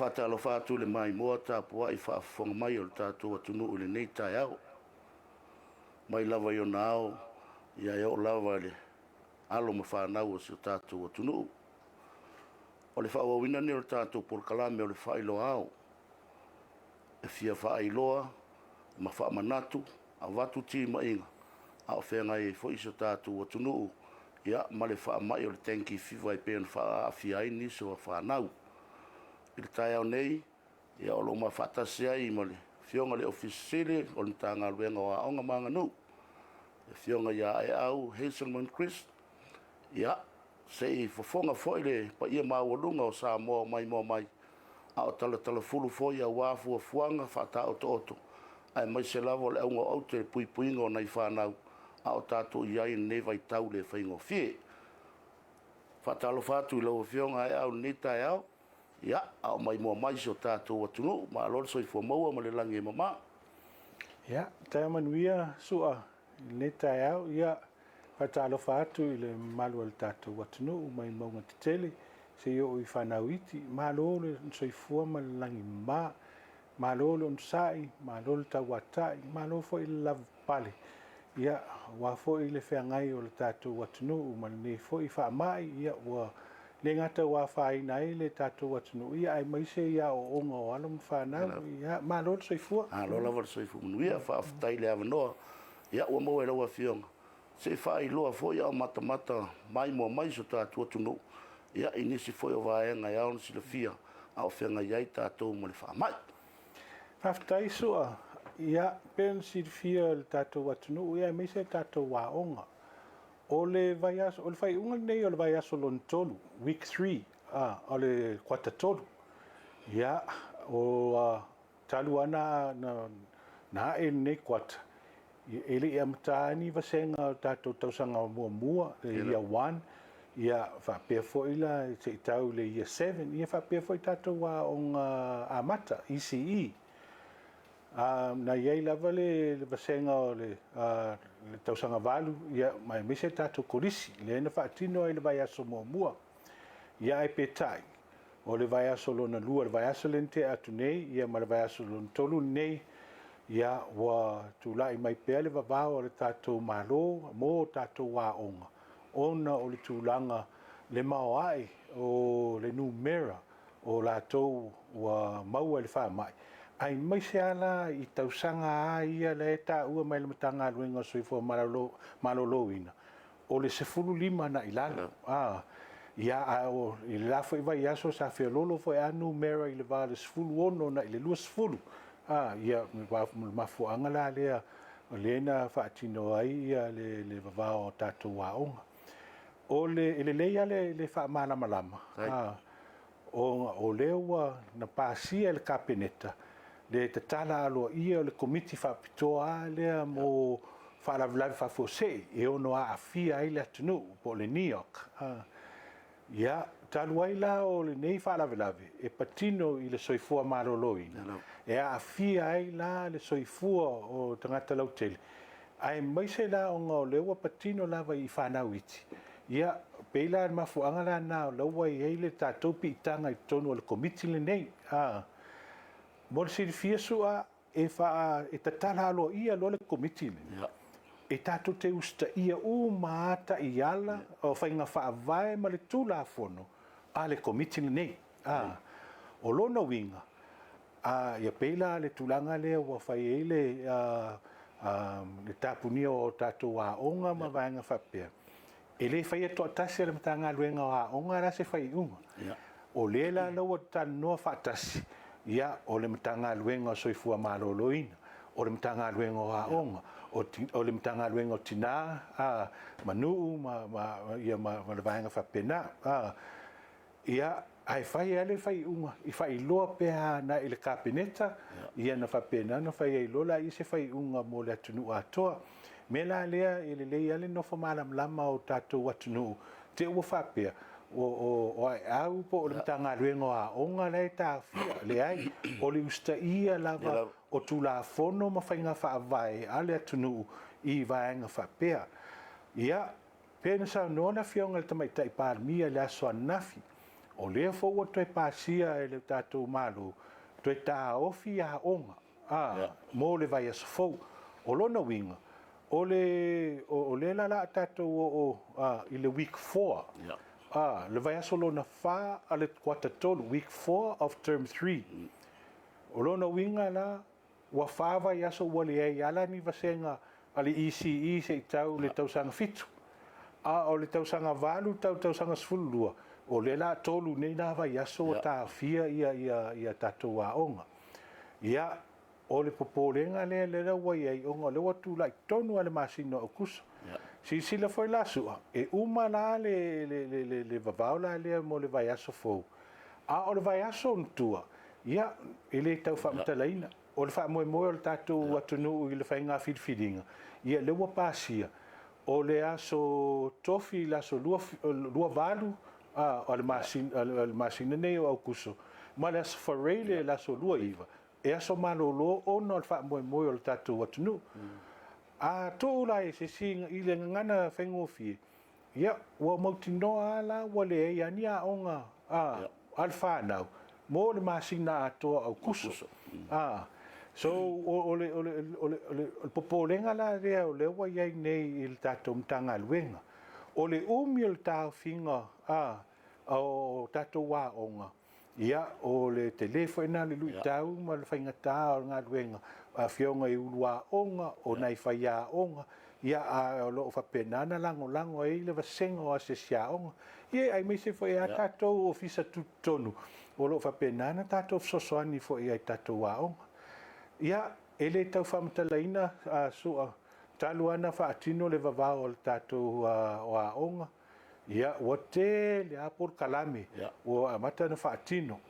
faatalofa atu i le maimoa tapuai faafofoga mai o le tatou atunuu i lenei taeao, mai lava i ona ao ia e oo lava i le alo ma fanau o si o tatou atunuu. O le faaauauina lenei o le tatou polokalame o le Faailoa Ao, e fia faailoa ma faamanatu, avatu timaiga a o feagai ai foi si o tatou atunuu ma le faamai o le dengue fever e pei ona faaaafia ai nisi o fanau. I le taeao nei, o lo o ma faatasi ai ma le Afioga i le Ofisa Sili o le Matagaluega o Aoga ma Aganuu, le Afioga ia Aeau Hazelman Chris. Ia, se i fofoga foi le paia maualuga o Samoa o maimoa mai, a o talatalafulu foi aua fuafuaga faataotooto, aemaise lava o le auga o aute i le puipuiga o nai fanau a o tatou i ai i lenei vaitau le faigofie. Faatalofa atu i lau Afioga Aeau i lenei taeao, ia, a o maimoa mai si o tatou atunuu, malo le soifua maua ma le lagi e mama. Ia, taeao manuia Sua i lenei taeao. Ia, faatalofa atu i le mamalu o le tatou atunuu mai mauga tetele seia oo i fanau iti. Malo le soifua ma le lagi e mama. Malo le onosai, malo le tauatai, malo foi le lavapapale. Ia, aua foi le feagai o le tatou atunuu ma lenei foi faamai, ia ua le gata ua afaina ai le tatou atunuu, ia aemaise i aoaoga o alo ma fanau. Ia, malo le soifua. Malo lava le soifua manuia, faafetai le avanoa. Ia, ua maua e lau Afioga se i faailoa foi a o matamata maimoa mai si o tatou atunuu ia i nisi foi o vaega e ao ona silafia a o feagai ai tatou ma le faamai. Faafetai Sua. Ia, pei ona silafia e le tatou atunuu ia aemaise tatou aoga. O le vaiaso, o le faaiuga lenei o le vaiaso lona tolu, week 3, o le kuata tolu. Ia, o talu lava na ae lenei kuata, e le i amata ni vasega o tatou tausaga muamua, le year 1, ia faapea foi la se i tau i le year 7, ia faapea foi tatou aoga amata, ECE. Na i ai lava le vasega o le tausaga 8, ia, ma aemaise tatou kolisi, lea na faatino ai le vaiaso muamua. Ia ae peitai, o le vaiaso lona lua, le vaiaso lea na tea atu nei, ia ma le vaiaso lona tolu lenei, ia ua tulai mai pea le vavao o le tatou Malo mo tatou aoga, ona o le tulaga le maoae o le numera o latou ua maua i le faamai, aemaise lava la i tausaga lava ia la e taua mai e le Matagaluega o le Soifua Maloloina, o le 15 agai i lalo. Ia, a o i le la foi vaiaso sa feoloolo foi lava numera i le va o le 16 agai i le 20. Ia, o le mafuaaga la lea o lea na faatino ai le vavao o tatou aoga. O le, e lelei lava le faamalamalama, ona o lea ua na pasia e le Kapeneta le tatala aloaia o le Komiti Faapitoa lava lea mo faalavelave faafuasei e ono aafia ai le atunuu po o le NEOC. Ia, talu ai la o lenei faalavelave e patino i le soifua maloloina, e aafia ai la le soifua o tagata lautele, aemaise la ona o lea ua patino lava i fanau iti. Ia, pei la o le mafuaaga la lena o la ua i ai le tatou piitaga i totonu o le Komiti lenei. Mo le silafia Su'a, e faa e tatala aloaia loa le Komiti lenei, e tatou te usitaia uma lava taiala, o faiga faavae ma le Tulafono a le Komiti lenei. O lona uiga, ia pei la le tulaga lea ua fai ai le tapunia o tatou aoga ma vaega faapea, e le faia toatasi e le Matagaluega o Aoga la se faaiuga. O lea la ua talanoa faatasi, ia, o le Matagaluega o Soifua Maloloina, o le Matagaluega o Aoga, o le Matagaluega o Tina ma Nuu ma le vaega faapena. Ia, ae fai lava le faaiuga e faailoa pea agai i le Kapeneta, ia ona faapena ona fai ai loa lea se faaiuga mo le atunuu atoa. O le mea la lea e lelei lava le nofo malamalama o tatou atunuu, te i ua faapea o Aeau po o le Matagaluega o Aoga la e taofia. Leai, o le usitaia lava o Tulafono ma faiga faavae a le atunuu i vaega faapea. Ia, pei ona saunoa le Afioga i le Tamaitai Palemia i le aso ananafi, O lea foi ua toe pasia e le tatou Malo, toe taofi aoga, a, mo le vaiaso fou. O lona uiga, o le, o lea la la a tatou oo a, i le week 4, a, le vaiaso lona 4 a le kuata 3, week 4 of term 3. O lona uiga la, ua 4 vaiaso ua leai lava la ni vasega a le ECE se i tau i le tausaga 7. A o le tausaga 8 tau i le tausaga 12, o lea la 3 nei la vaiaso ua taofia ia tatou aoga. Ia, o le popolega lea lea ua i ai ona o lea ua tulai tonu lava i le masina o Aokuso. Silasila foi la Su'a, e uma la le vavao la lea mo le vaiaso fou, a o le vaiaso ona tua, ia, e le tau faamatalaina. O le faamoemoe o le tatou atunuu i le faiga filifiliga, ia lea ua pasia, o le aso Tofi i le aso 28 o le masina nei o Aokuso, ma le aso Faraile i le aso 29, e aso malolo ona o le faamoemoe o le tatou atunuu. A tuu la i se isi i le gagana faigofie, Ia, ua mautinoa lava la ua leai lava ni aoga a le fanau mo le masina atoa o Aokuso. So, o le popolega la lea o lea ua i ai nei i le tatou Matagaluega, o le umi o le taofiga o tatou aoga, Ia, o le tele foi lena o le luitau ma le faigata o le galuega a afioga i ulu aoga, o nai faiaoga, ia, a o lo o faapena ona lagolago ai le vasega o asiasi aoga. Ia, aemaise foi lava tatou Ofisa Tutotonu o lo o faapena ona tatou fesoasoani foi i a tatou aoga. Ia, e le tau faamatalaina a Su'a, talu lava ona faatino le vavao o le tatou aoga, Ia, ua tele lava polokalame ua amata ona faatino.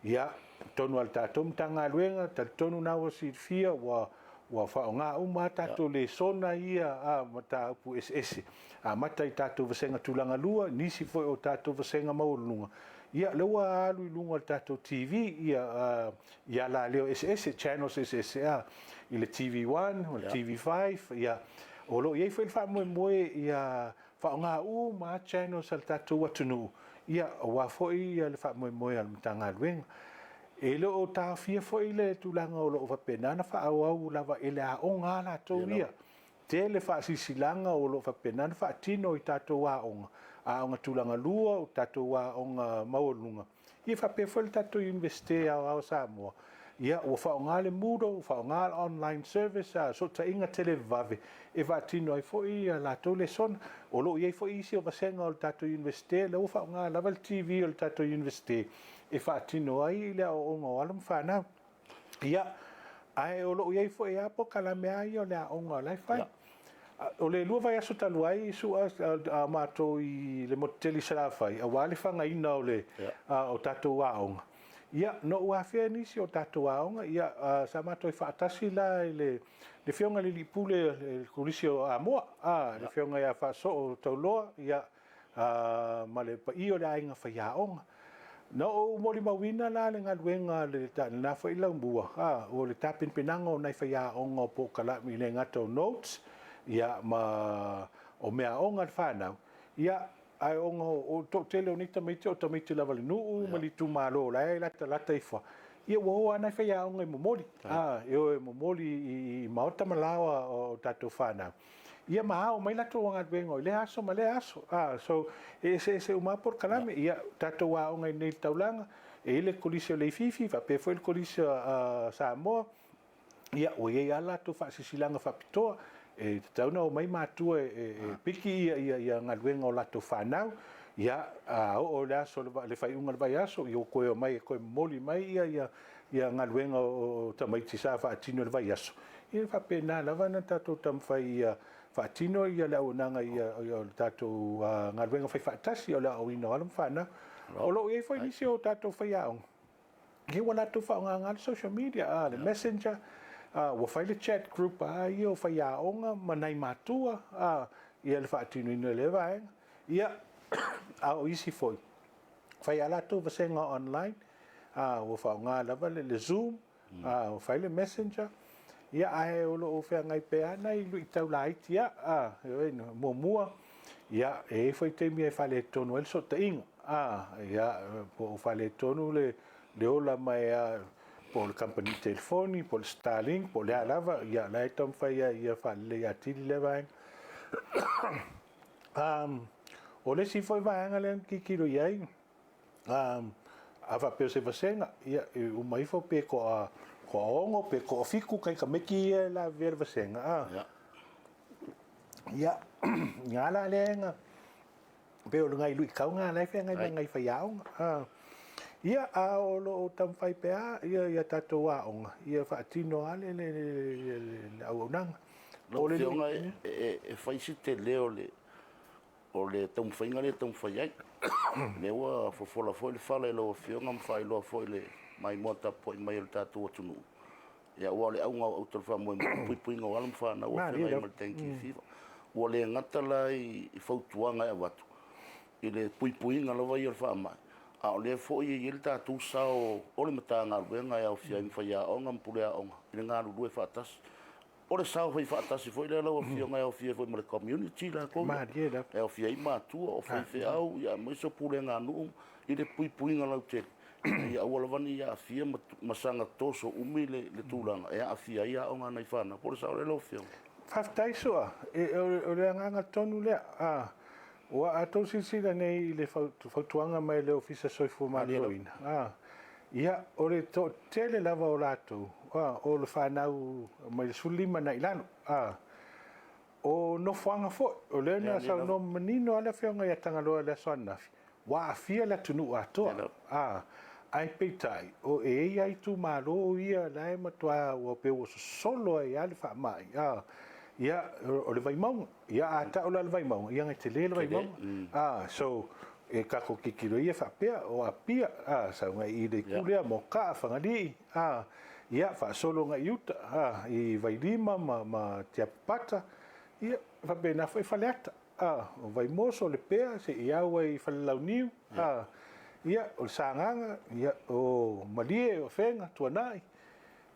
Ia, totonu lava o le tatou Matagaluega, talitonu na ua silafia ua ua faaaoga uma lava tatou lesona ia a mataupu eseese, amata i tatou vasega tulaga lua, nisi foi o tatou vasega maualuluga. Ia, lea ua alu i luga o le tatou TV ia i alaleo eseese, channels eseese a, i le TV1, o le TV5, ia, o lo o i ai foi le faamoemoe ia Faaaoga uma lava channels a le tatou atunuu, ia, aua foi le faamoemoe a le Matagaluega. E le o taofia foi le tulaga o lo o faapena ona faaauau lava e le aoga lava latou ia. Tele faasilasilaga o lo o faapena ona faatino i tatou aoga, aoga tulaga lua, o tatou aoga maualuluga, Ia faapea foi le tatou Iunivesite Aoao o Samoa, ia ua faaaoga le Moodle, ua faaaoga le online service a sootaiga televavave e faatino ai foi a latou lesona. O lo o i ai foi isi o vasega o le tatou Iunivesite lea ua faaaoga lava le TV o le tatou Iunivesite e faatino ai le aoaoga o alo ma fanau. Ia, ae o lo o i ai foi lava polokalame lava ia o le aoga o la e fai. O le 2 vaiaso talu ai, Su'a, a matou i le motu tele i Salafai, aua le fagaina o le o tatou aoga, ia, na ou afea nisi o tatou aoga, ia, sa matou faatasi la i le Afioga i le Alii Pule o le Kolisi o Amoa, le Afioga ia Faasoo Tauloa, ia, ma le paia o le aiga faiaoga. Na ou molimauina la le galuega a lena foi laumua, o le tapenapenaga o nai faiaoga o polokalame e le gata o notes, ia, ma o meaaoga a le fanau, ia, ae ona o le toatele o nei tamaiti o tamaiti lava a le nuu ma le itumalo o la e latalata ifo, ia ua o lava nai faiaoga e momoli, e o e momoli i maota ma laoa o tatou fanau. Ia ma ao mai latou galuega i lea aso ma lea aso. So, e eseese uma lava polokalame. Ia, tatou aoga i nei i le taulaga, e i ai le Kolisi o Leififi, faapea foi le Kolisi a Samoa, ia, ua i ai lava latou faasilasilaga faapitoa, e tatau ona omai matua e piki ia galuega o latou fanau. Ia, a oo i le aso, le faaiuga o le vaiaso, ia ua toe omai e toe momoli mai ia galuega o tamaiti sa faatino i le vaiaso. Ia e faapena lava ona tatou taumafai ia faatino le auaunaga o le tatou galuega faifaatasi o le aoaoina o alo ma fanau. O lo o i ai foi nisi o tatou faiaoga ia ua latou faaaogaina le social media, le messenger, ua fai le chat group a ia o faiaoga ma nai matua ia le faatinoina o lea vaega. Ia, a o isi foi, fai a latou vasega online, ua faaaoga lava le Zoom, Ua fai le messenger, ia ae o lo o feagai pea nai luitau laiti lava. Muamua, ia e i ai foi taimi e faaletonu ai le sootaiga. Ia, po o faaletonu le ola mai a po o le kamupani telefoni, po o le Starlink, po o le a lava, ia, la e taumafai lava ia faalelei atili lea vaega. O le isi foi vaega lea na tilotilo i ai, a faapea o se vasega, ia, e uma ifo pe toa 6 pe toa 7 taitamaiti ia e lavevea le vasega. Ia, i ina la lea na pei o nai luitau na la e feagai ma nai faiaoga. Ia, a o lo o taumafai pea ia tatou aoga ia faatino lava le auaunaga. Lau Afioga e fai si tele o le taumafaiga lea e taumafai ai. O lea ua fofola foi le fala i lau Afioga ma faailoa foi i le maimoa tapuai mai a le tatou atunuu. Ia, aua o le auga o auta o le faamoemoe, o le puipuiga o alo ma fanau o feagai ma le dengue fever. Ua le gata la i fautuaga e avatu i le puipuiga lava ia o le faamai, a o lea foi e i ai le tatou sao o le Matagaluega e aofia ai ma faiaoga ma puleaoga i le galulue faatasi. O le sao fai faatasi foi lea lau Afioga e aofia ai foi ma le community latou ia, e aofia ai matua, o faifeau, aemaise o pulega a nuu i le puipuiga lautele ina ia aua lava ne i aafia ma saga toso umi le tulaga e aafia ai aoga a nai fanau. Po o le sao lea lau Afioga? Faafetai Su'a. O le agaga tonu lea. Ua a tou silasila nei i le fautuaga mai le Ofisa Soifua Maloloina, ia, o le toatele lava o latou o le fanau mai le 15 agai i lalo. O nofoaga foi, o lea na saunoa manino lava le Afioga ia Tagaloa i le aso ananafi, ua aafia le atunuu atoa. Ae peitai, e i ai lava itumalo ia la e matua ua pei ua sosolo ai lava le faamai. Ia, o le Vaimauga. Ia, a tau la le Vaimauga, ia e tele le Vaimauga. So, e tatou tilotilo ia faapea, o Apia, sau agai i le itu lea, Mokaa, Fagalii, ia, faasolo agai i uta, i Vailima ma Tiapapata, ia, faapena foi Faleata. O Vaimoso, o Lepea, seia au ai i Falelauniu, ia, o le Sagaga, ia, o Malie, o Afega, Tuanai,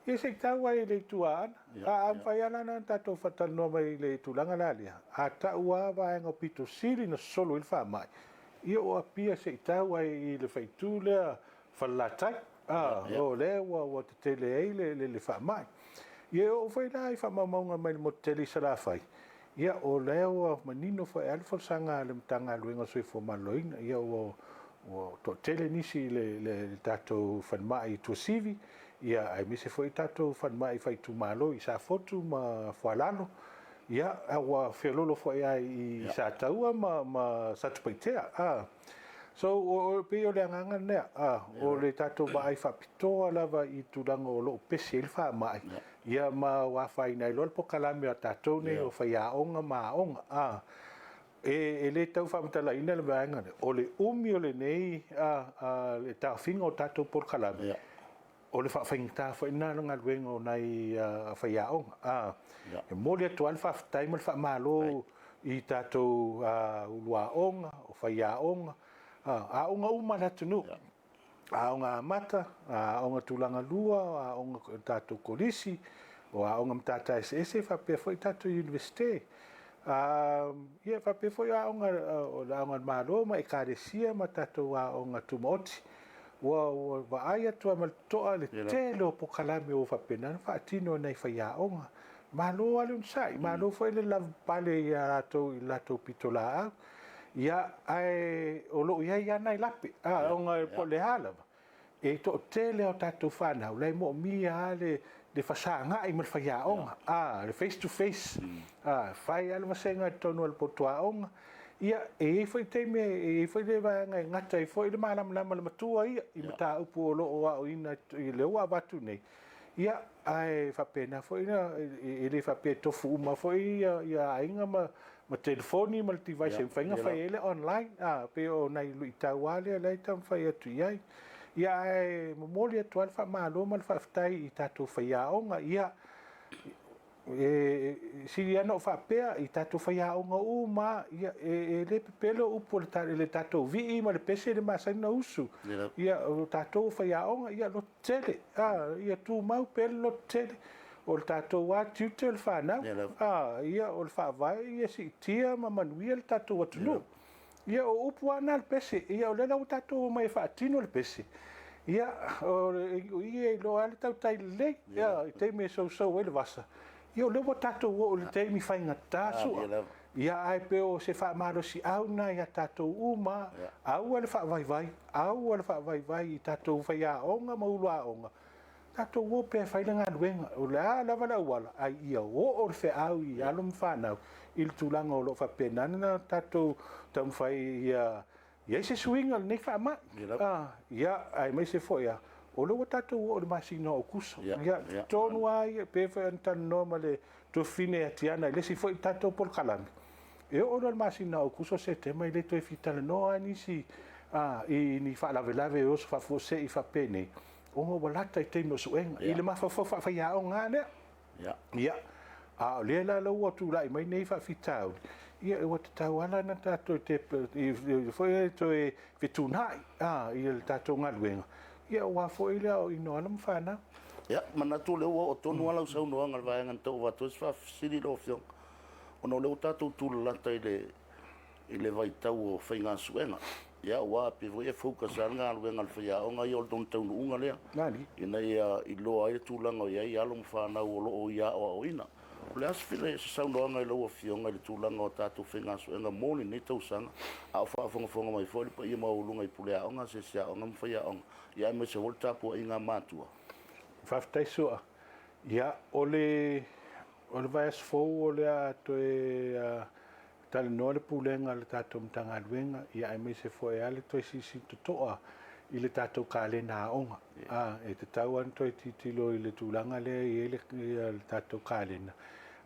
ia se i tau ai i le Itu Aana. A mafai lava la ona tatou faatalanoa mai i le tulaga la lea, a tau lava vaega pito sili ona sosolo ai le faamai, ia o Apia se i tau ai i le faaitu lea Falelatai, o lea ua tetele ai le faamai. Ia e oo foi la i faamaumauga mai le motu tele i Salafai, ia o lea ua manino foi lava le folasaga a le Matagaluega o le Soifua Maloloina, ia ua toatele nisi i le tatou falemai i Tuasivi, ia aemaise foi tatou falemai faaitumalo i Safotu ma Foalalo, ia a ua feoloolo foi lava i Sataua ma Satupaitea. So, e pei o le agaga lea, o le tatou vaai faapitoa lava i tulaga o lo o pesi ai le faamai, ia ma ua afaina ai loa le polokalame a tatou nei o faiaoga ma aoga. E le tau faamatalaina le vaega lea, o le umi o lenei le taofiga o tatou polokalame, o le faafaigata foi lena o le galuega o nai faiaoga. E momoli atu lava le faafetai ma le faamalo i tatou uluaoga, o faiaoga, aoga uma a le atunuu, aoga amata, aoga tulaga lua, aoga tatou kolisi, o aoga matata eseese faapea foi tatou Iunivesite. Ia faapea foi aoga o le aoga a le Malo ma Ekalesia ma tatou aoga tumaoti. Ua vaai atu lava ma le totoa le tele o polokalame ua faapena ona faatino e nai faiaoga. Malo lava le onosai, malo foi le lavapapale ia latou i le latou pitolaau. Ia, ae o lo o i ai lava nai lape, ona po o le a lava, e toatele lava o tatou fanau la e moomia lava le fesagai ma le faiaoga, le face to face, fai lava le vasega i totonu o le potu aoga. Ia, e i ai foi taimi, e i ai foi le vaega e gata ai foi le malamalama o le matua ia i mataupu o lo o aoina i lea ua avatu nei. Ia, ae faapena foi na, e le faapea e tofu uma foi ia aiga ma telefoni ma le device e mafai ona fai ai le online. A, pei o nai luitau lava lea o lea e taumafai atu i ai. Ia, ae momoli atu lava le faamalo ma le faafetai i tatou faiaoga. Ia, E sili lava ona ou faapea i tatou faiaoga uma lava, ia, e le pepelo upu i le tatou vii ma le pese le masani ona usu. Ia, o tatou o faiaoga, ia lototele, ia tumau pea le lototele. O le tatou lava tiute o le fanau, ia, o le faavae ia siitia ma manuia le tatou atunuu. Ia, o upu lava na a le pese, ia o lea la ua tatou omai e faatino le pese, ia, o i e iloa ai le tautai lelei, ia, i taimi e sousou ai le vasa, ia o lea ua tatou oo i le taimi faigata sua. Ia, ae pe o se faamalosiau lena ia tatou uma, aua le faavaivai, aua le faavaivai i tatou faiaoga ma uluaoga, tatou o pea e fai le galuega, o le a lava le auala, ae ia oo le feau i alo ma fanau i le tulaga o lo o faapena ona tatou taumafai ia i ai se suiga o lenei faamai. Ia, aemaise foi lava, o lea ua tatou oo i le masina o Aokuso. Ia, tonu lava ia, pei foi ona talanoa ma le Tuafafine ia Tiana i le isi foi tatou polokalame, e oo loa i le masina o Aokuso, Setema e le toe fia talanoa lava nisi i ni faalavelave e oso faafuasei faapenei, ona ua lata i taimi o suega, i le mafaufau faafaiaoga lava lea. Ia, a o lea la la ua tulai mai nei faafitauli, ia ua tatau lava la ona tatou foi toe fetuunai i le tatou galuega, ia aua foi le aoaoina o alo ma fanau. Ia, manatu o lea ua oo tonu lava lau saunoaga i le vaega na tau avatu ai se faafesili lau Afioga, ona o lea ua tatou tulalata i le i le vaitau o faiga suega. Ia aua pei foi e focus lava le galuega a le faiaoga ia o lona taunuuga lea ina ia iloa ai le tulaga o i ai alo ma fanau o lo o ia aoaoina. O le a se saunoaga i lau Afioga i le tulaga o tatou faiga suega mo lenei tausaga, a o faafogafoga mai foi le paia maualuga i puleaoga, asiasi aoga ma faiaoga, ia aemaise foi le tapuaiga a matua? Faafetai Su'a. Ia, o le vaiaso fou o le a toe talanoa le Pulega a le tatou Matagaluega, ia aemaise foi lava le toe silasila totoa i le tatou kalena aoga. E tatau lava ona toe tilotilo i le tulaga lea e i ai le tatou kalena,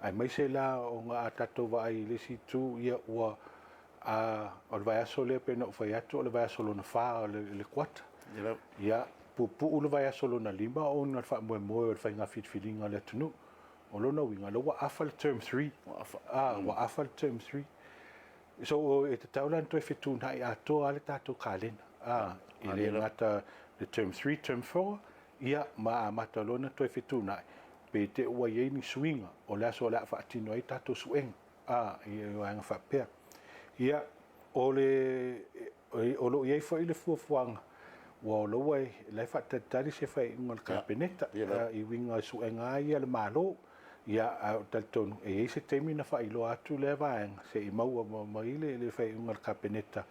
aemaise la ona a tatou vaai i le isi itu, ia ua, o le vaiaso lea pei ona ou fai atu o le vaiaso lona fa o le kuata. Ia, puupuu le vaiaso lona lima ona o le faamoemoe o le faiga filifiliga a le atunuu. O lona uiga, o lea ua afa le term 3. Ua afa. Ah, ua afa le term 3. So, e tatau la ona toe fetuunai atoa lava le tatou kalena. Ah, e le gata le term 3, term 4, ia, ma amata loa ona toe fetuunai, pe te i ua i ai ni suiga o le aso o le a faatino ai tatou suega, ah, i vaega faapea. Ia, o le O lo o i ai foi le fuafuaga, aua o la ua la e faatalitali se faaiuga a le Kapeneta i uiga i suega lava ia a le Malo. Ia, ae ou te talitonu e i ai se taimi ona faailoa atu lea vaega se i maua mai le faaiuga a le Kapeneta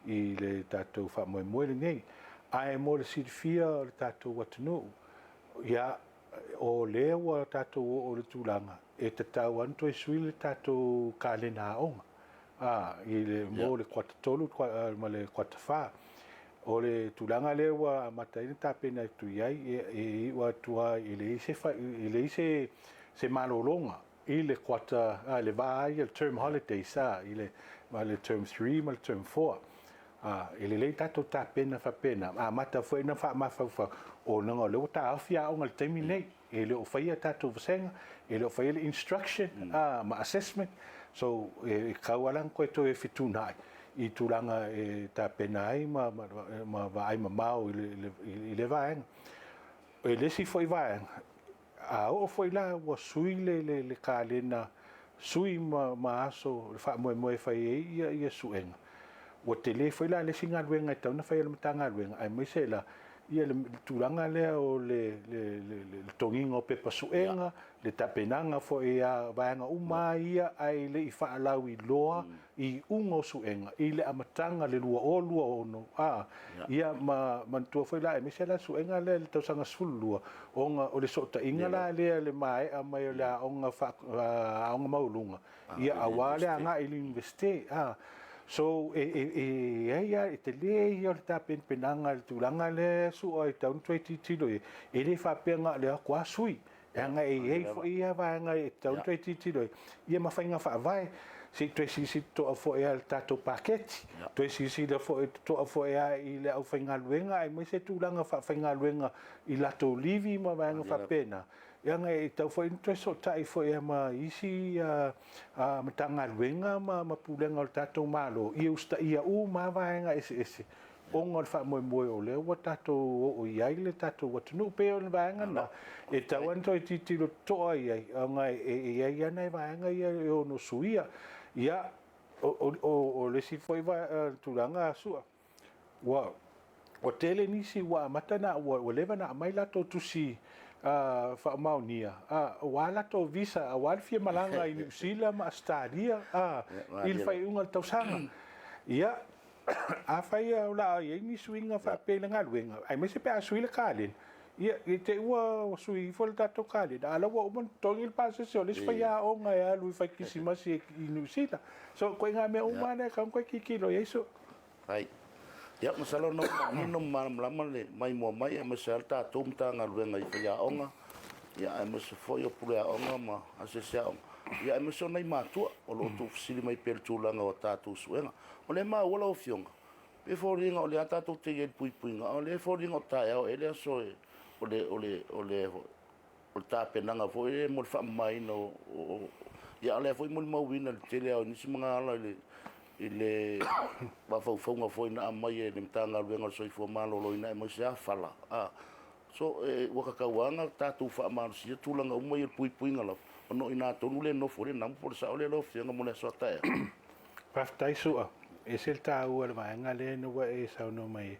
i le tatou faamoemoe lenei. Ae mo le silafia o le tatou atunuu, ia, o lea ua tatou oo i le tulaga e tatau lava ona toe sui le tatou kalena aoga. A, i le, mo le kuata 3 ma le kuata 4. O le tulaga lea ua amata ai ona tapena atu i ai, e iu atu lava e leai se, e leai se, se malologa i le kuata, a, le va ia, le term holidays, a, i le, ma le term 3 ma le term 4. A, e lelei tatou tapena faapena, amata foi ona faamafaufau, ona o lea ua taofi aoga i le taimi lenei. E le o faia tatou vasega, e le o faia le instruction ma assessment, so e tatau lava la ona toe toe fetuunai i tulaga e tapena ai ma vaai mamao i lea vaega. O le isi foi vaega, a oo foi la ua sui le kalena, sui ma aso le faamoemoe e fai ai ia suega, ua tele foi la le isi galuega e tatau ona fai e le Matagaluega, aemaise la ia le tulaga lea o le totogiina o pepa suega, le tapenaga foi a vaega uma lava ia ae le i faalauiloa i iuga o suega i le amataga le 2026 a ia ma manatua foi la aemaise la suega lea i le tausaga 12 ona o le sootaiga la lea le maea mai o le aoga aoga maualuga Ia, aua le agai i le Iunivesite. A, so, e, e, e i ai lava, e tele ia o le tapenapenaga i le tulaga lea e sua e tatau ona toe tilotilo i ai. E le faapea na o le o atu lava sui, leaga e i ai foi ia vaega e tatau ona toe tilotilo i ai, ia ma faiga faavae, se i toe silasila totoa foi lava i le tatou paketi, toe silasila foi totoa foi lava i le aufaigaluega aemaise tulaga faafaigaluega i latou livi ma vaega faapena. Leaga e tatau foi ona toe fesootai foi ma isi Matagaluega ma Pulega o le tatou Malo ia usitaia uma lava vaega eseese ona o le faamoemoe o lea ua tatou oo i ai le tatou atunuu. E pei o le vaega lena e tatau lava ona toe tilotilo totoa i ai ona e i ai lava nai vaega ia e ono suia. Ia. O le isi foi tulaga a Su'a, ua tele nisi ua amata na, ua leva na aumai latou tusi faamaonia aua latou visa aua le fia malaga i Niu Sila ma Ausetalia i le faaiuga o le tausaga. Ia, afai o le a i ai ni suiga faapea i le galuega, aemaise pe a sui le kalena, ia, i te i ua sui ifo le tatou kalena, a o la ua uma ona totogi le pasese o le isi faiaoga e alu e fai kerisimasi i Niu Sila. So, ituaiga mea uma lava lea e tatau ona toe tilotilo i ai so. Ai. Ia, masalo na ua manino ma malamalama le maimoa mai aemaise lava le tatou Matagaluega i faiaoga, ia aemaise foi o pule aoga ma asiasi aoga, ia aemaise o nai matua o lo o tuufesili mai pea i le tulaga o a tatou suega. O lea e maua lau Afioga, pei e foliga o lea tatou te i ai i le puipuiga, a o lea e foliga o taeao ea le aso e, o le, o le, o le, o le tapenaga foi lea mo le faamamaina o, ia a o lea foi e molimauina i le tele lava o nisi magaala i le mafaufauga foi na aumai e le Matagaluega o le Soifua Maloloina aemaise lava fala. So, ua tatau lava ona tatou faamalosia tulaga uma ia i le puipuiga lava, ona o i ina tonu lea e nofo ai le namu po o le sao lea lau Afioga mo le aso a taeao. Faafetai Su'a. E ese le taua o le vaega lea ina ua e saunoa mai ai.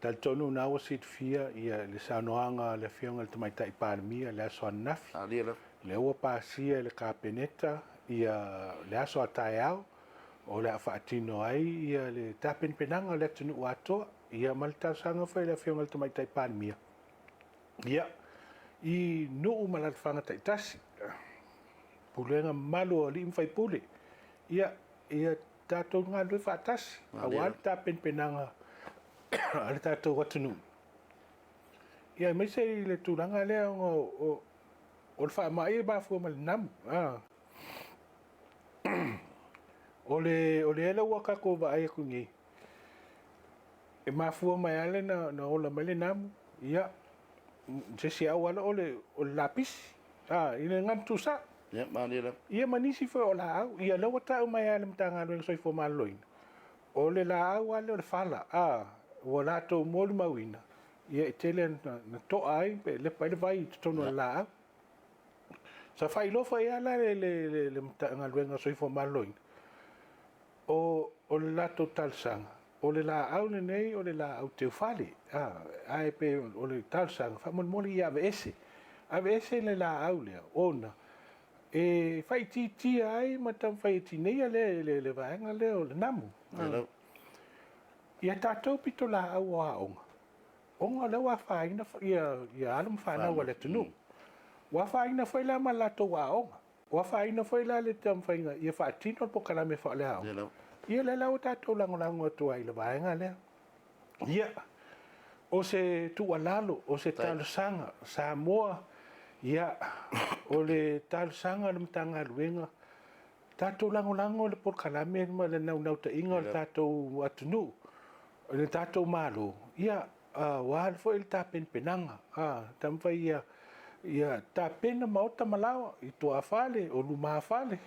Talitonu o lena ua silafia le saunoaga a le Afioga i le Tamaitai Palemia i le aso ananafi, lea ua pasia e le Kapeneta le aso a taeao o le a faatino ai le tapenapenaga o le atunuu atoa ma le talosaga foi a le Afioga i le Tamaitai Palemia i nuu ma alaalafaga taitasi, pulega mamalu a alii ma faipule, ia tatou galulue faatasi aua le tapenapenaga a le tatou atunuu, ia aemaise i le tulaga lea ona o le faamai e mafua mai le namu. O le lea ua tatou vaai atu nei, e mafua mai lava na ola mai le namu, ia, se isi auala o le lapisi, i le ganu tusa. Ia, malie lava. Ia ma nisi foi o laau. Ia, lea ua tau mai lava e le Matagaluega o le Soifua Maloloina, o le laau lava lea o le fala, ua latou molimauina, ia e tele na toa ai pe lepa ai le vai i totonu o le laau. Sa faailoa foi lava la e le Matagaluega o le Soifua Maloloina, o le latou talosaga, o le laau lenei o le laau teufale, ae pei o le talosaga, faamolemole ia aveese, aveese le laau lea ona e faaitiitia ai ma taumafai e tineia le vaega lea o le namu. Ia tatou pitolaau o aoga, ona o lea ua afaina alo ma fanau a le atunuu, ua afaina foi la ma latou aoga. Ua afaina foi la le taumafaiga ia faatino le polokalame faaleaoga. Ia lea la ua tatou lagolago atu ai i le vaega lea. Ia, o se tuualalo, o se talosaga, Samoa, ia, o le talosaga a le Matagaluega, tatou lagolago i le polokalame ma le naunautaiga o le tatou atunuu, le tatou Malo, ia, Ua alu foi le tapenapenaga, taumafai ia ia tapena maota ma laoa i tuafale, o lumafale,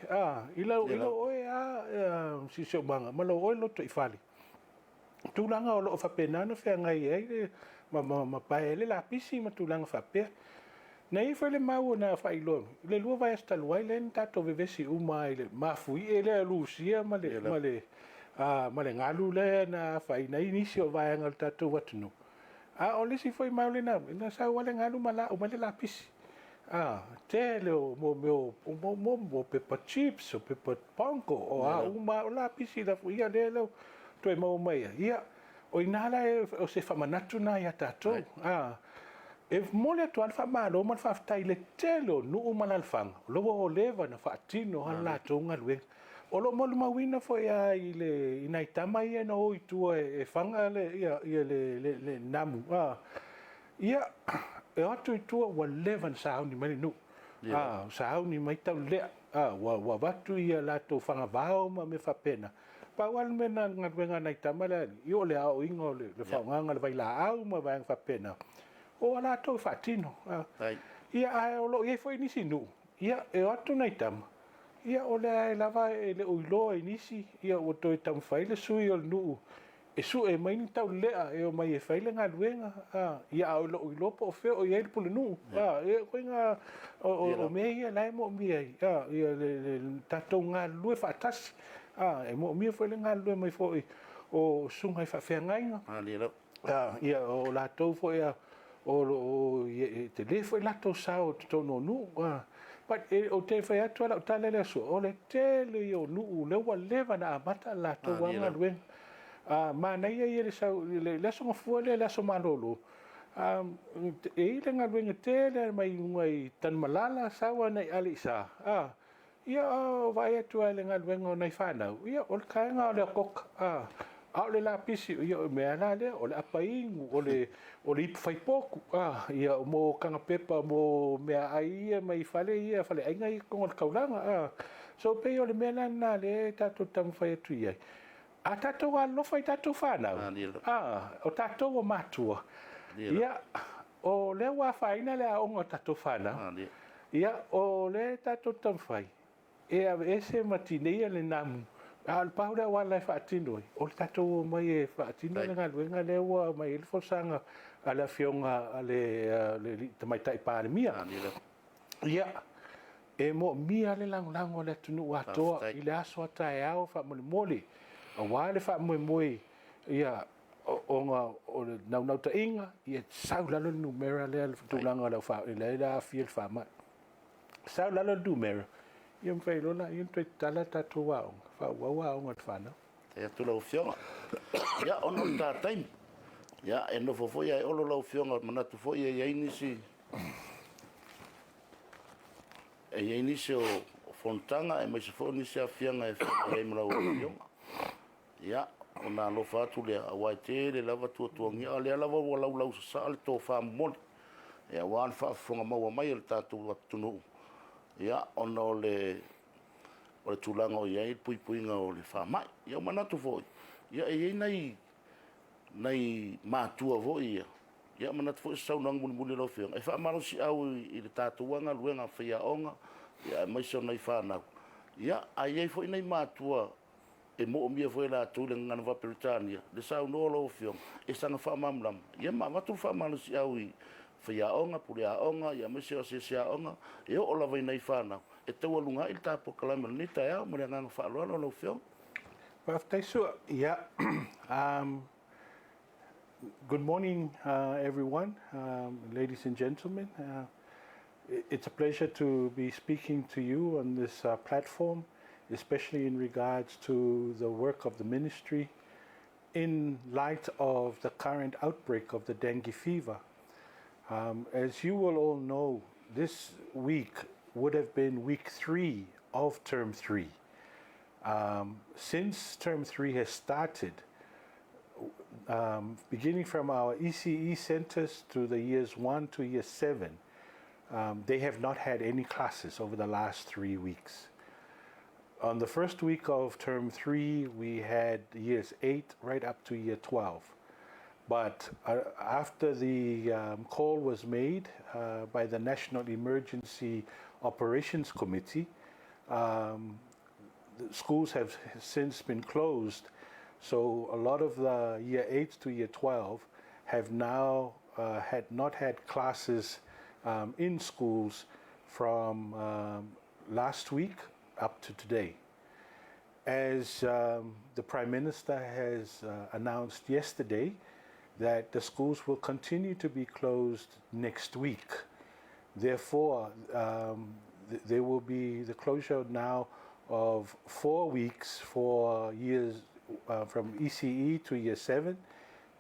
i lau oe lava siosiomaga ma lou oe lotoifale. O tulaga o lo o faapena ona feagai ai ma pae ai le lapisi ma tulaga faapea. Na i ai foi le mau na faailoa i le 2 vaiaso talu ai lea na tatou vevesi uma ai i le mafuie lea o Lusia ma le ma le galu lea na afaina ai nisi o vaega o le tatou atunuu. A o le isi foi mau lena, na sau lava le galu ma lau mai le lapisi. A, tele o mea o pepa chips, o pepa pongo, o a uma, o lapisi la foi, ia lea la toe maua mai ai. Ia, o i ina la o se faamanatu lena ia tatou. A, e momoli atu lava le faamalo ma le faafetai i le tele o nuu ma alaalafaga o la ua leva ona faatino lava le latou galuega. O lo o molimauina foi lava i le i nai tama ia na o i tua e faga le ia ia le le le namu a ia e o atu i tua ua leva ona sauni mai le nuu a sauni mai taulelea a ua ua avatu ia latou fagavao ma mea faapena. Pau lava le mea na galuega a nai tama la i o le aoaoina o le faaaogaina o le vailaau ma vaega faapena o a latou e faatino a. Ia ae o lo o i ai foi nisi nuu ia e o atu nai tama Ia o lea lava e le o iloa i nisi, ia ua toe taumafai le sui o le nuu e sue mai ni taulelea e omai e fai le galuega, a, ia a o le o iloa po o fea o i ai le pulenuu, a, ia ituaiga o mea ia la e moomia ai, a, ia le tatou galulue faatasi. E moomia foi le galulue mai foi o susuga i faafeagaiga. Ia, o latou foi o lo o e tele foi latou sao i totonu o nuu. But ou te fai atu lava lau tala lea Su'a, o le tele ia o nuu lea ua leva ona amata le latou lava galuega. Manaia ia le sau i le Aso Gafua lea, le aso malolo, e i ai le galuega tele mai luga i Tanumalala sau agai i Aleisa, ia vaai atu lava i le galuega o nai fanau, ia o le taega o le otaota, a o le lapisi, ia o le mea la lea, o le apainu, o le ipu faipotu, ia mo kagapepa mo meaai ia mai fale ia, faleaiga ia i totonu o le taulaga. So e pei o le mea la lena o lea e tatou te taumafai atu i ai. A tatou alolofa i tatou fanau, o tatou o matua, ia, o lea ua afaina le aoga o tatou fanau, ia, o lea tatou te taumafai e aveese ma tineia le namu, a o le pau le auala e faatino ai, o le tatou omai e faatino le galuega lea ua aumai ai le folasaga a le Afioga a le Tamaitai Palemia. Ia, e moomia le lagolago a le atunuu atoa i le aso a taeao faamolemole, aua le faamoemoe, ia, ona o le naunautaiga ia sau i lalo le numera lea, le tulaga o le aafia i le faamai. Sau i lalo le numera, ia mafai loa lea ona toe tatala tatou aoga, faaauau aoga a le fanau. Faafetai atu lau Afioga. Ia, ona o le ta taimi, ia, e nofo foi ae olo lau Afioga, manatu foi e i ai nisi o fonotaga aemaise foi o nisi aafiaga e feagai ai ma lau Afioga. Ia, ona alofa atu lea, aua e tele lava tuatuagia, a o lea lava ua laulausasaa le tofa momoli, aua le faafofoga maua mai a le tatou atunuu, ia, ona o le tulaga o i ai le puipuiga o le faamai. Ia, ua manatu foi, ia e i ai nai matua foi ia, ia manatu foi o se saunoaga mulimuli a lau Afioga, e faamalosiau i le tatou lava galuega a faiaoga, aemaise o nai fanau, ae i ai foi nai matua e moomia foi e latou i le gagana faa-Peretania le saunoa o lau Afioga e saga faamalamalama, ia ma avatu le faamalosiau i faiaoga, puleaoga, aemaise o asiasi aoga, e oo lava i nai fanau e taualuga ai le ta polokalame o lenei taeao. Ma le agaga faaaloalo lau Afioga. Faafetai Su'a. Yeah. Good morning, everyone, ladies and gentlemen. It's a pleasure to be speaking to you on this platform, especially in regards to the work of the ministry in light of the current outbreak of the dengue fever. As you will all know, this week would have been week 3 of term 3. Since term 3 has started, beginning from our ECE centers to the years 1 to year 7, they have not had any classes over the last 3 weeks. On the first week of term 3, we had years 8 right up to year 12. But after the call was made by the National Emergency Operations Committee, the schools have since been closed. So a lot of the year 8 to year 12 have now had not had classes in schools from last week up to today. As the Prime Minister has announced yesterday, that the schools will continue to be closed next week. Therefore, there will be the closure now of 4 weeks for years from ECE to year 7,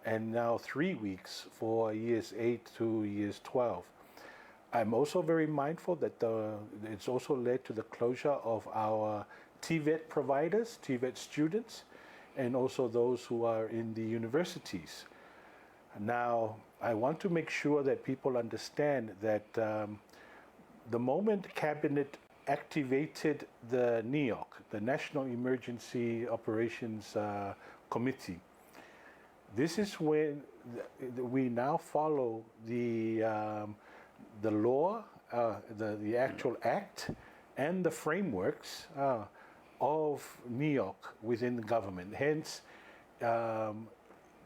and now 3 weeks for years 8 to years 12. I'm also very mindful that it's also led to the closure of our TVET providers, TVET students, and also those who are in the universities. Now, I want to make sure that people understand that the moment Cabinet activated the NEOC, the National Emergency Operations Committee, this is when we now follow the law, the actual act, and the frameworks of NEOC within the government. Hence,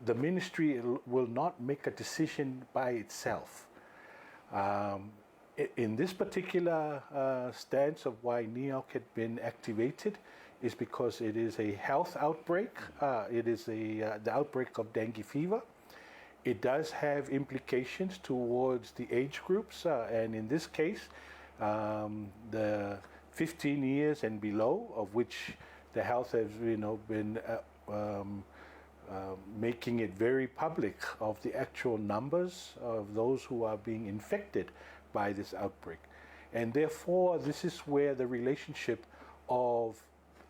the ministry will not make a decision by itself. In this particular stance of why NEOC had been activated, is because it is a health outbreak. It is the outbreak of dengue fever. It does have implications towards the age groups, and in this case, the 15 years and below, of which the health has been making it very public of the actual numbers of those who are being infected by this outbreak. And therefore, this is where the relationship of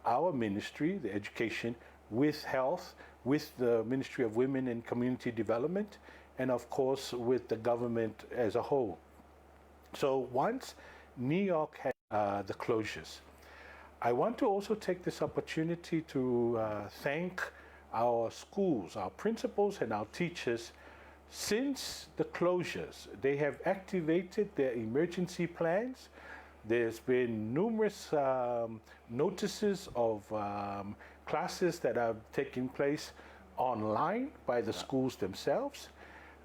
our ministry, the education, with health, with the Ministry of Women and Community Development, and of course with the government as a whole. So once NEOC had the closures, I want to also take this opportunity to thank our schools, our principals and our teachers. Since the closures, they have activated their emergency plans. There's been numerous notices of classes that are taking place online by the schools themselves.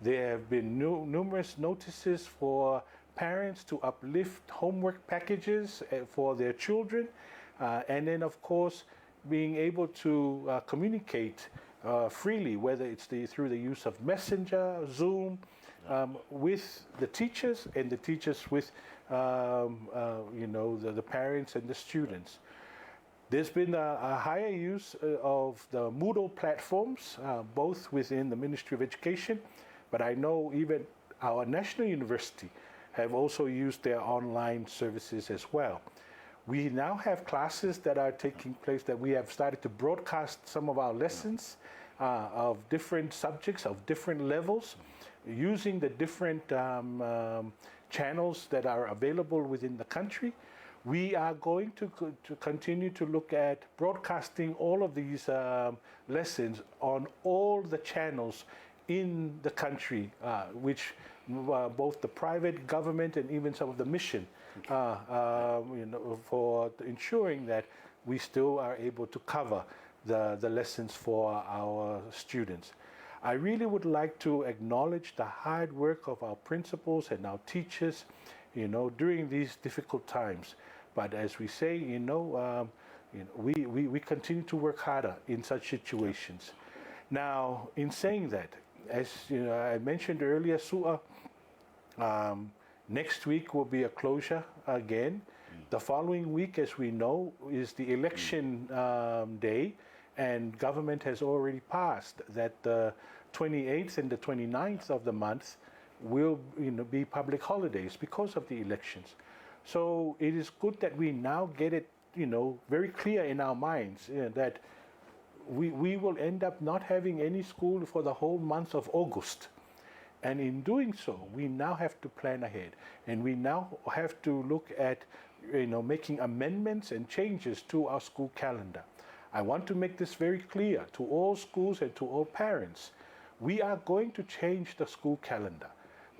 There have been numerous notices for parents to uplift homework packages for their children. And then, of course, being able to communicate freely, whether it's through the use of Messenger, Zoom, with the teachers and the teachers with the parents and the students. There's been a higher use of the Moodle platforms, both within the Ministry of Education, but I know even our national university have also used their online services as well. We now have classes that are taking place that we have started to broadcast some of our lessons of different subjects, of different levels, using the different channels that are available within the country. We are going to continue to look at broadcasting all of these lessons on all the channels in the country, which both the private government and even some of the mission, for ensuring that we still are able to cover the lessons for our students. I really would like to acknowledge the hard work of our principals and our teachers, during these difficult times. But as we say, we continue to work harder in such situations. Now, in saying that, as you know, I mentioned earlier, Su'a, next week will be a closure again. The following week, as we know, is the election day, and government has already passed that the 28th and the 29th of the month will be public holidays because of the elections. So it is good that we now get it, very clear in our minds that we will end up not having any school for the whole month of August. And in doing so, we now have to plan ahead. And we now have to look at, making amendments and changes to our school calendar. I want to make this very clear to all schools and to all parents. We are going to change the school calendar,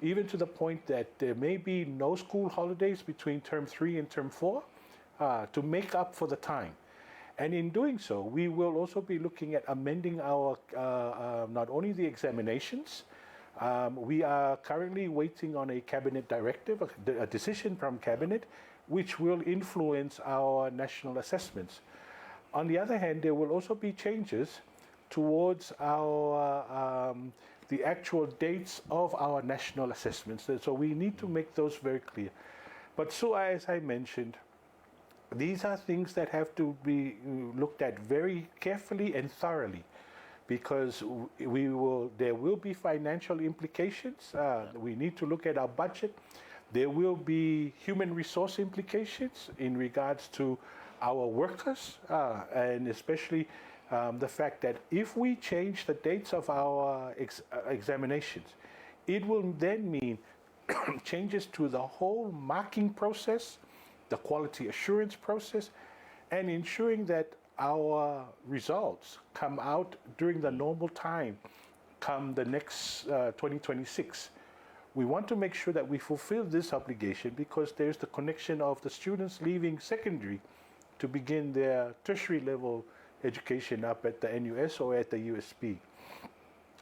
even to the point that there may be no school holidays between term 3 and term 4 to make up for the time. And in doing so, we will also be looking at amending our, not only the examinations, we are currently waiting on a cabinet directive, a decision from cabinet, which will influence our national assessments. On the other hand, there will also be changes towards the actual dates of our national assessments. So we need to make those very clear. But so, as I mentioned, these are things that have to be looked at very carefully and thoroughly, because there will be financial implications. We need to look at our budget. There will be human resource implications in regards to our workers, and especially the fact that if we change the dates of our examinations, it will then mean changes to the whole marking process, the quality assurance process, and ensuring that our results come out during the normal time come the next 2026. We want to make sure that we fulfill this obligation because there's the connection of the students leaving secondary to begin their tertiary level education up at the NUS or at the USP.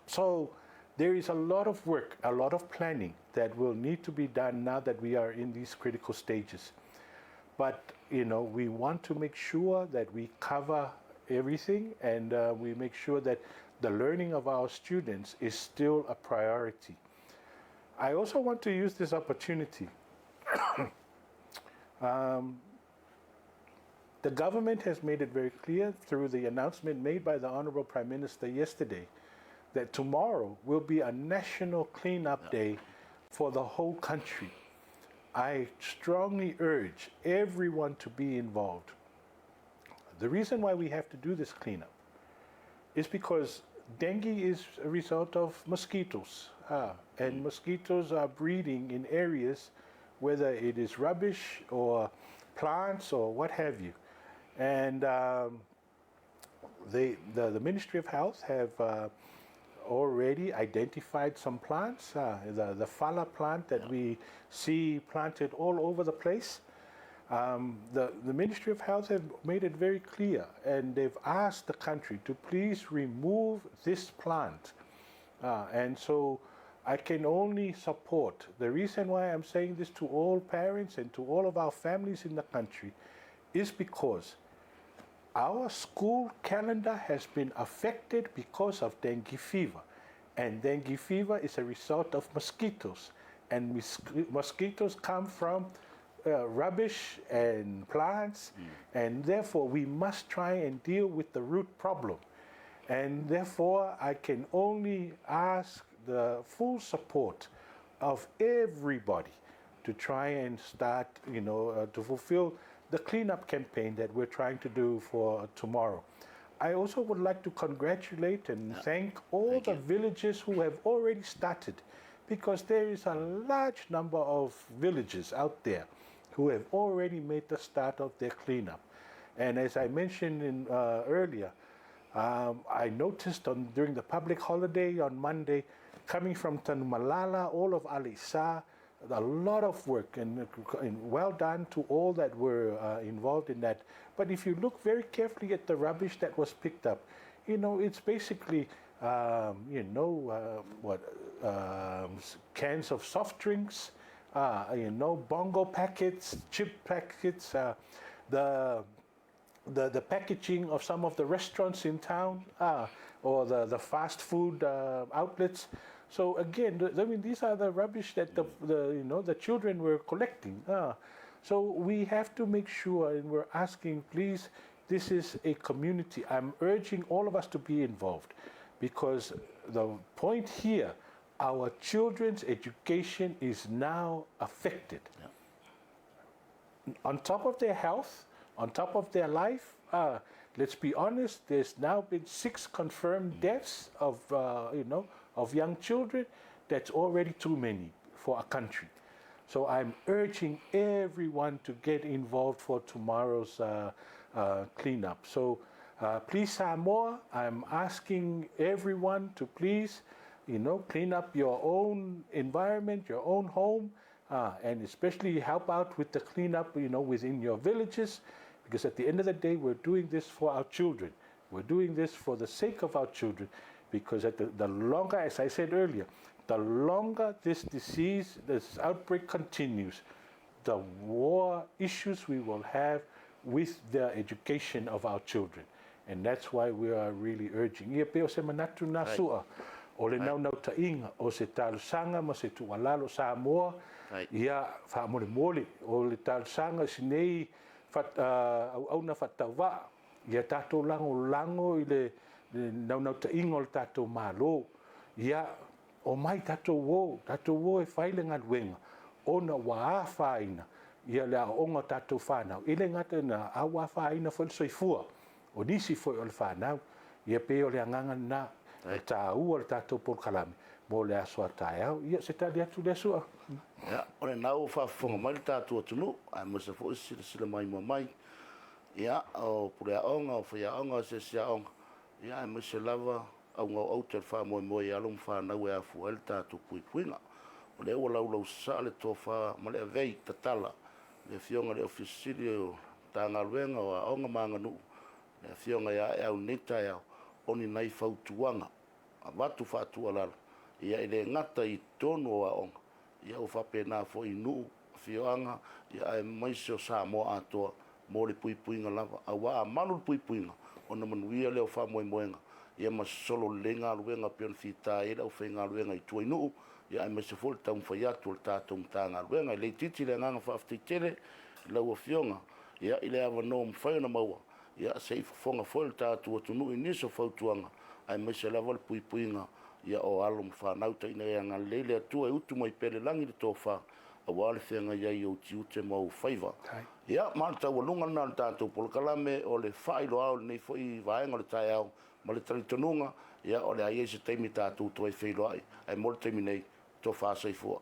So there is a lot of work, a lot of planning that will need to be done now that we are in these critical stages. But, you know, we want to make sure that we cover everything and we make sure that the learning of our students is still a priority. I also want to use this opportunity. The government has made it very clear through the announcement made by the Honorable Prime Minister yesterday that tomorrow will be a national cleanup day for the whole country. I strongly urge everyone to be involved. The reason why we have to do this cleanup is because dengue is a result of mosquitoes. And mosquitoes are breeding in areas, whether it is rubbish or plants or what have you. And the Ministry of Health have already identified some plants, the fala plant that we see planted all over the place. The Ministry of Health have made it very clear, and they've asked the country to please remove this plant. And so I can only support. The reason why I'm saying this to all parents and to all of our families in the country is because our school calendar has been affected because of dengue fever. And dengue fever is a result of mosquitoes. And mosquitoes come from rubbish and plants, and therefore we must try and deal with the root problem. And therefore, I can only ask the full support of everybody to try and start, to fulfill the cleanup campaign that we're trying to do for tomorrow. I also would like to congratulate and thank all Thank the you. villages who have already started, because there is a large number of villages out there who have already made the start of their cleanup. And as I mentioned earlier, I noticed during the public holiday on Monday, coming from Tanumalala, all of Alisa, a lot of work, and well done to all that were involved in that. But if you look very carefully at the rubbish that was picked up, it's basically, cans of soft drinks, bongo packets, chip packets, the packaging of some of the restaurants in town, or the fast food outlets. So again, these are the rubbish that the children were collecting. So we have to make sure, and we're asking, please, this is a community. I'm urging all of us to be involved, because the point here, our children's education is now affected. On top of their health, on top of their life, let's be honest, there's now been 6 confirmed deaths of young children. That's already too many for a country. So I'm urging everyone to get involved for tomorrow's cleanup. So please, Samoa, I'm asking everyone to please, clean up your own environment, your own home, and especially help out with the cleanup, within your villages, because at the end of the day, we're doing this for our children. We're doing this for the sake of our children, because at the longer, as I said earlier, the longer this disease, this outbreak continues, the more issues we will have with the education of our children. And that's why we are really urging. Ia pe o se manatu nā sua, o le nau nau tainga, o se talosaga ma se tuualalo Samoa, ia faamolemole, o le talosaga si nei auauna faatauvaa, ia tatou lagolago i le naunautaiga o le tatou Malo, ia o mai tatou o, tatou o e fai le galuega, ona ua afaina ia le aoaoga o tatou fanau. E le gata ina a ua afaina foi le soifua, o nisi foi o le fanau, ia pei o le agaga lena, e taua le tatou polokalame mo le aso a taeao. Ia se tali atu lea sua. Ia, o lena ua faafofoga mai le tatou atunuu, aemaise foi silasila maimoa mai. Ia, o puleaoga, o faiaoga, o asiasiaoga, ia aemaise lava auga o aute o le faamoemoe i alo ma fanau e afua ai le tatou puipuiga. O lea ua laulausasaa le tofa ma le avei tatala, le afioga i le Ofisa Sili o Matagaluega o Aoga ma Aganuu, le afioga ia Aeau nei taeao, o ni nai fautuaga avatu faatuualalo, ia e le gata i totonu o aoga, ia ua faapena foi i nuu afioaga, ia aemaise o Samoa atoa mo le puipuiga lava, aua a malu le puipuiga, ona manuia lea o faamoemoega, ia ma sosolo lelei galuega pei ona fita ai le aufaigaluega i tua i nuu, ia aemaise foi le taumafai atu o le tatou Matagaluega. E le itiiti le agaga faafetai tele i lau Afioga, ia, i le avanoa ua mafai ona maua, ia, se i fofoga foi le tatou atunuu i nisi o fautuaga, aemaise lava le puipuiga, ia, o alo ma fanau. Ina ia agalelei le Atua e utu mai pea i le lagi le tofa aua le feagai ai i ou tiute ma ou faiva. Ia, ma o le taualuga lena o le tatou polokalame o le faailoa ao i lenei foi vaega o le taeao, ma le talitonuga, ia, o le a i ai se taimi tatou toe feiloai, ae mo le taimi nei, tofa soifua.